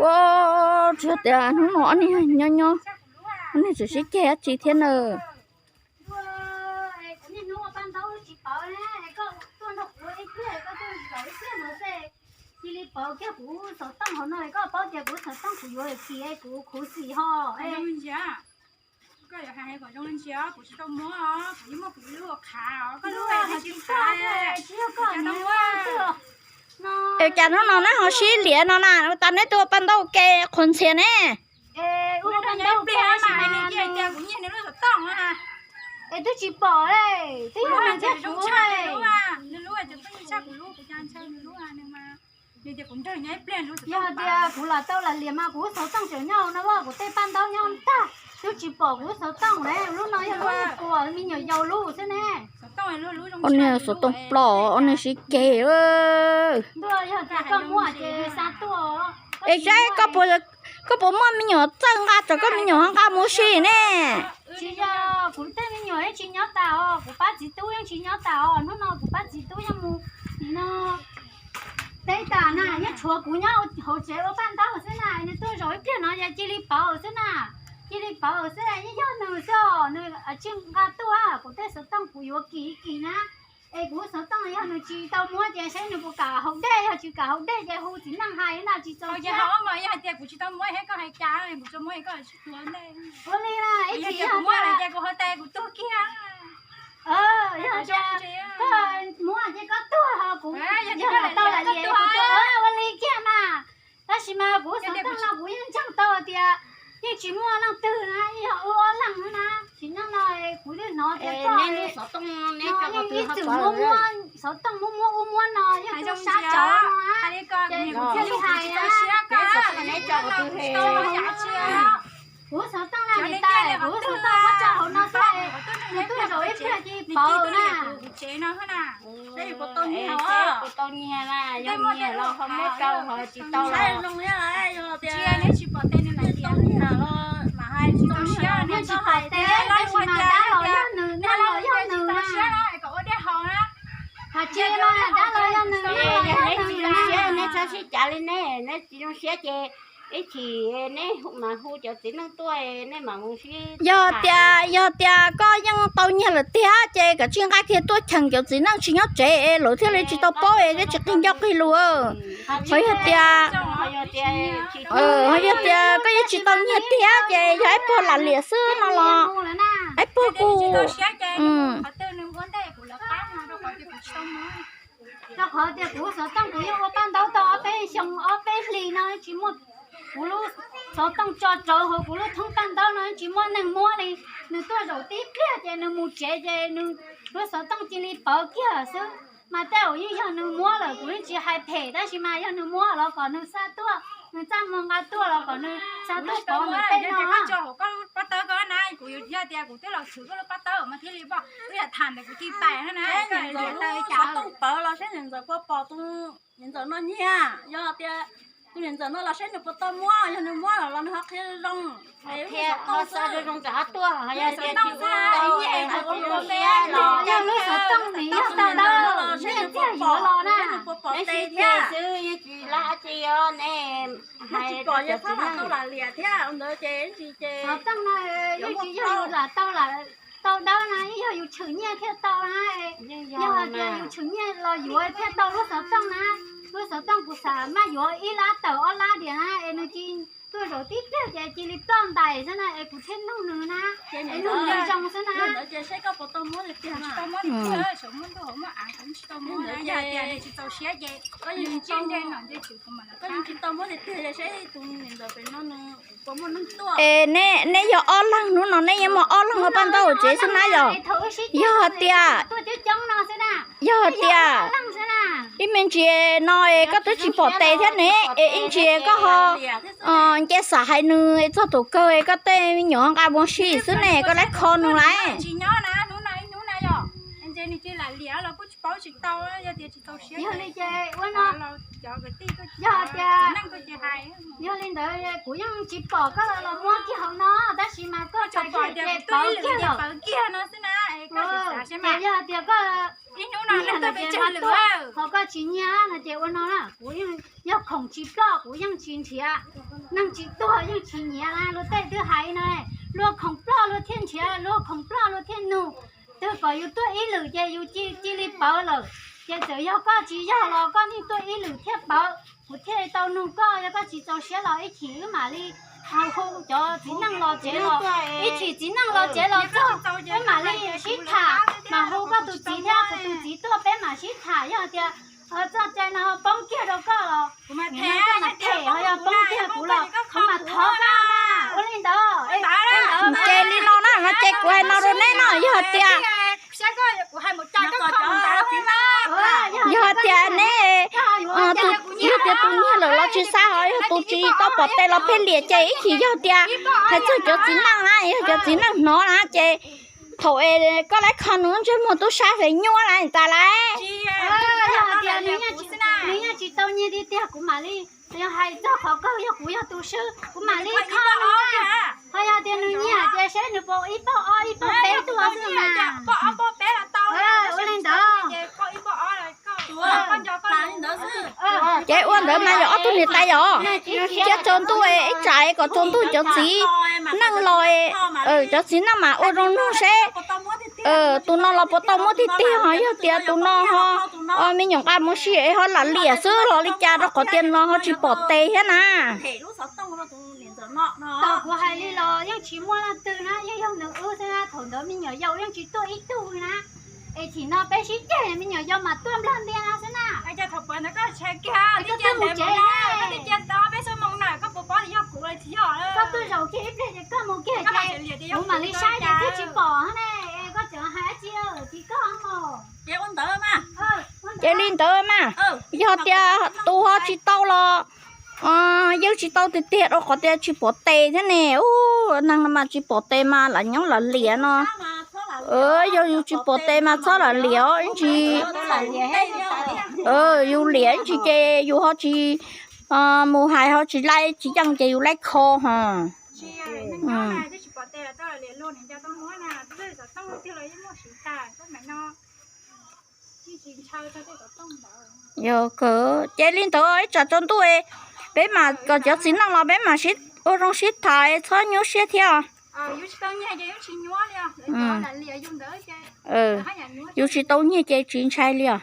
Ua, tsis tias hnub no ob niag nyob nyob, ob niag tseem sib ceg dab tsi thiab na. Cia li pauv kiag kuv xov tooj hauv no, koj paub tias kuv xov tooj kuv yuav kim, kuv khuv xim ho. Es cas hnub no neb ho sib liam no na, tas neb tus ua paj ntaub ua ke qhuas ntxhias ne. Es twb tsis pom, twb yog nws thiab kuv. Yog tias kuv lam tau lam liam mas kuv xov tooj tseem nyob no, kuv tej paj ntaub nyob tag, twb tsis pom kuv xov tooj ne. Lub no yog lub puas me nyuam yaus lub xwb ne. Ob niag xov tooj ploj, ob niag sib ceg. Ntuj, yog tias koj muab ces xa tuaj. Es saib koj puas muaj me nyuam txawj nqa, tsam koj me nyuam nqa mus ua si ne. Tsis yog, kuv tej me nyuam yeej tsis nyob tas os, kuv pab txiv tub yeej tsis nyob tas os. Hnub no kuv pab txiv tub yeej mus no teb tas na, yeej tshuav kuv nyob hauv tsev ua paj ntaub xwb na. Nws tuaj zaum ib pliag no ces cia li pauv xwb na, cia li pauv xwb, yeej yog nws xwb os, nws tsis nqa tuaj kuv tej xov tooj, kuv yuav kim ib kim na. Es kuv xov tooj yog nws tsis tau muab ces saib nws puas kam haus dej, yog tsis kam haus dej ces hu txiv neej hais na, tsis txaus siab. Ua li na, ib chim yog tias koj muab ces koj tuag ho kuv yog lam tau lam liam kuv tuag ua li kiag mas. Tab sis mas kuv xov tooj no kuv yeej ntseeg tau tias yeej tsis muaj leej twg na, yog wb ob leeg na, tsis nyob no kuv twb hnov tias koj yeej ib txwm muab muab xov tooj muab muab ub muab no, yeej tub sab tsawv no na, ces kuv thiaj li hais na. Kuv xov tooj na niam tais, kuv xov tooj muab tso hauv no xwb, nws tuaj zaum ib pliag cia li pauv na. Tsis tau nyiag na, yog nyiag los ho muab rau, ho tsis tau los tsis tau nyiag los mas hais tsis tau siab, nws tsis pom tes, tab sis mas dab los yog nws, dab los yog nws na. Hais tsis mas dab los yog nws, yog neb tsis zoo siab neb txhob sib cav li ne, neb tsis zoo siab ces ib chim neb mam hu cov txiv neej tuaj, neb mam mus sib. Yog tias, yog tias koj yeej tau nyiag lawm tiag ces kav tsij nqa kiag tuaj cheem cov txiv neej tsis nyob tsev es lawv thiaj li tsis tau paub es thiaj tsis qig ncauj qig lus. Ho yog tias, ho yog tias koj yeej tsis tau nyiag tiag ces yog ib puag lam liam xwb no los ib puag kuj. Rau qhov tias kuv xov tooj kuv yeej ua paj ntaub tau ob peb xyoo ob peb hlis no tsis muaj, kuv lub xov tooj tso rawv hauv kuv lub thoob paj ntaub no tsis muaj neeg muab li. Nws tuaj zaum tib pliag ces nws mus tsev ces nws lub xov tooj cia li pawv kiag xwb. Mas tej zaum yeej yog nws muab lawm, kuv yeej tsis hais phem, tab sis mas yog nws muab los kom nws xa tuaj, nws txaj muag nqa tuaj los kom nws xa tuaj pov nws tej no. Pob tawb ko na, kuv yog tias kuv twb los tshwm koj lub pob tawb mas thiaj li pom, wb yam tham ntawm kuv tij pais na, xov tooj pawv los saib niam ntxawm puas pom tus niam ntxawm no nyiag, yog tias tus niam ntxawm no los saib nws puas tau muab, yog nws muab los los nws ho qhia zoo. Ho xa zoo zoo rau ho tuaj, yog tias tsis muab los yog lub xov tooj nws yog tau dawb, nyiaj txiag yuav los na, neb sib ceg xwb yeej tsis lab tsi os ne. Hais tsis pom yog txhob lam tau lam liam thiab ntawd ces tsis ces xov tooj no yeej tsis yog yus lam tau lam tau dawb na, yeej yog yus tshwm nyiaj thiaj tau na. Yog hais tias yus tshwm nyiaj los yuav thiaj tau lub xov tooj na. Lub xov tooj kuv xav maj yuav ib lab tawm ob lab diam na es nws cia tuaj zaum tib pliag ces cia li ploj ntais xwb na es kuv thiaj nug nws na, es nug nws zoo xwb na. Es neb, neb yog ob leeg hnub no neb yeej muaj ob leeg ua paj ntaub hauv tsev xwb na yog. Yog tias, yog tias ib me ntsis no es koj twb tsis pom tes thiab ne, es ib ntsis koj ho nce xav hais nws txog tus kawg es koj tej me nyuam nqa mus ua si xwb ne, koj lab kho nws lawm. Yog li ces ua no, yog tias, yog li ntawd kuv yeej tsis pom koj los muab kiag hauv no, tab sis mas koj txais kiag ces pawv kiag lawm. Ces yog tias koj Ho koj tsis nyiam no ces ua no na, kuv yog khoom tsis ploj kuv yeej tsis nrhiav, neeg tsis tuag yeej tsis nyiav na. Luag tej twb hais no, luag khoom ploj luag thiaj nrhiav, luag khoom ploj luag thiaj nug. Twb kom yus tuaj ib lwm ces yus cia li pawv lawm. Ces txawm yog koj tsis yog los koj yeej tuaj ib lwm thiaj pawv, kuv thiaj tau nug koj. Yog koj tsis txaus siab los ib chim wb mam li hu cov txiv neej los tsev los, ib chim txiv neej los tsev los txog wb mam li sib tham, mas hu koj tus txiv thiab kuv tus txiv tuaj peb mam sib tham. Yog tias txoj cai no poob kiag rau koj los, koj mas them, ho yog poob kiag kuv los kuv mam thov koj na. Ua li ntawd, ces li no na, no ces kuv hais no rau neb no, yog tias, yog tias neb, yog tias tus nyiag lawm los tsis xav, ho yog tus tsis tau pom tes los pheej liam ces ib chim yog tias hais txog cov txiv neej na, yog cov txiv neej hnov na ces thaum es koj lawv kho nws ntsej muag tub sab feem nyuaj na tas lawm. Nws yeej tsis tau nyiag tiag tiag kuv mam li, yog hais txog qhov kawg yog kuv yog tus swb kuv mam li kho nws. Ho yog tias nws nyiag ces saib nws puas ib pob ob ib pob peb tuaj xwb mas. Ua li ntawd. Ces ua ntawd mas yog ob tug niam tais yog, cia tsaus ntuj ib tsam kom tsaus ntuj cov txiv neej los, cov txiv neej mas ua zoo nug seb tus no los puas tau muab tiag tiag, ho yog tias tus no ho me nyuam nqa mus sia es ho lam liam xwb los li cas, rau qhov tias no ho tsis pom tes thiab na. Kuv hais li los yeej tsis muaj leej twg na, yeej yog nws wb xwb na. Thaum ntawd me nyuam yaus yeej tsis tuaj ib tug na, es chim no peb sib ceg me nyuam yaus mas tuaj nplog ntias no xwb na. Mus tsev, koj tuaj zaum kiag ib pliag ces koj mus kiag ces kuv mam li saib ces twb tsis pom ne, koj tseem hais dab tsi lawm tsis koj mus. Ces li ntawd mas, yog tias tus ho tsis tau los yeej tsis tau tiag tiag rau qhov tias tsis pom tes thiab ne. Ub, neeg no mas tsis pom tes mas lam nyob lam liam no. Yog yus tsis pom tes mas txhob lam liam ib ntsis. Yus liam ib ntsis ces yus ho tsis mus hais ho tsis laib tsis yeej ces yus laib kho ho. Yog kawg, ces li ntawd ib tsam tsaus ntuj peb mam kom cov txiv neej los peb mam ua zoo sib tham txhob nyuaj siab thiab. Yus tsis tau nyiag ces tsis ntshai li os.